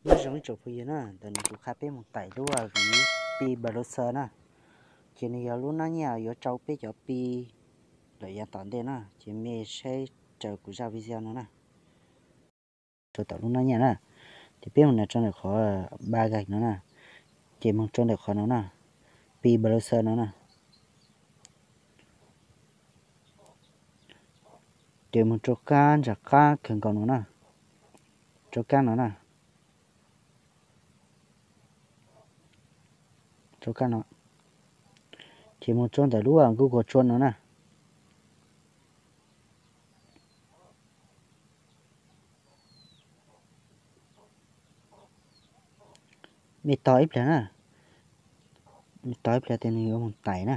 Nyob zoo ib tsoom phooj ywg na, ntawm no kuv qha peb mus tais lub viv Pi Browser na. Ces nws yog lub nab nyiaj yuav rau peb cov Pi lawm yav tom ntej na, ces mej saib raws kuv zaj video no na. Rau tom lub nab nyiaj na, ces peb mus nais rau ntawm qhov ba gais no na, ces mus rau ntawm qhov no na, Pi Browser no na. Ces mus rau kab nram qab kawg nkaus no na, rau kab no na, rau kab no, ces mus rau ntawm lub Google Chrome no na. Mej tos ib pliag na, mej tos ib pliag ces nws yuav mus tais na.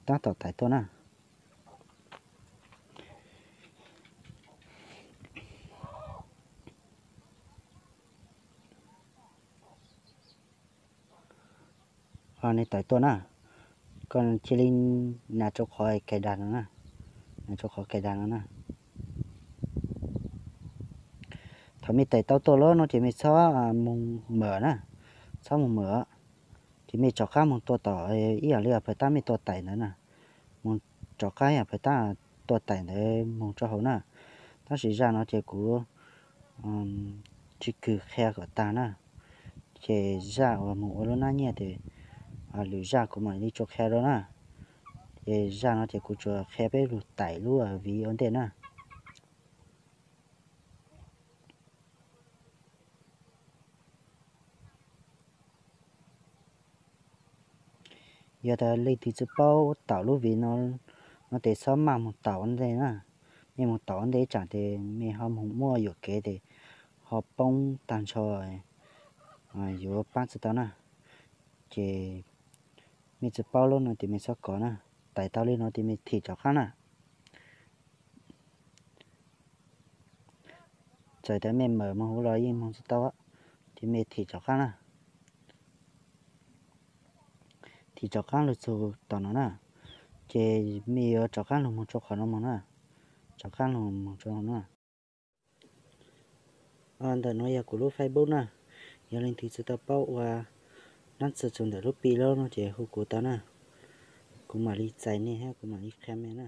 Tab tom tais tuaj na. Ho nws tais tuaj na, koj cia li nais rau qhov kais dag no na, nais rau qhov kais dag no na. Thaum mej tais tau tuaj lawm no ces mej txhob mus mawm na, txhob mus mawm, ces mej rov qab mus tua tom ib yam li phawj tab mej tuaj tais ntawd na, mus rov qab ib yam phawj tab tuaj tais ntawd mus rau hauv na. Tab sis zaj no ces kuv tsis kws qhia kom tag na, ces zaj uas mus ua lub nab nyiaj ces lwm zaj kuv mam li tsuas qhia rau na. Ces zaj no ces kuv tsuas qhia peb lug tais lub viv ua ntej na. Yog tas leej twg tsi paub taus lub viv no, no ces txhob maj mus taus ua ntej na. Mej mus taus ua ntej ib tsam ces mej ho mus muaj yuam kev ces ho poob tag nrho, yuav pab tsi tau na. Ces mej tsi paub lub no ces mej txhob kov na. Tais tau li no ces mej thim rov qab na. Txawm tas mej mawm moog huv los yeej moog tsi tau, ces mej thim rov qab na. Thim rov qab lug txug tom no na, ces mej yuav rov qab lug moog rua qhov no moog na. Rov qab lug moog rua no na. Ntawm no yog kuv lub Facebook na. Yog leej twg tsi tau paub ua nab txwv txug ntawm lub Pi lawm no ces hu kuv tau na. Kuv mam li txais nej hab kuv mam li qhia mej na.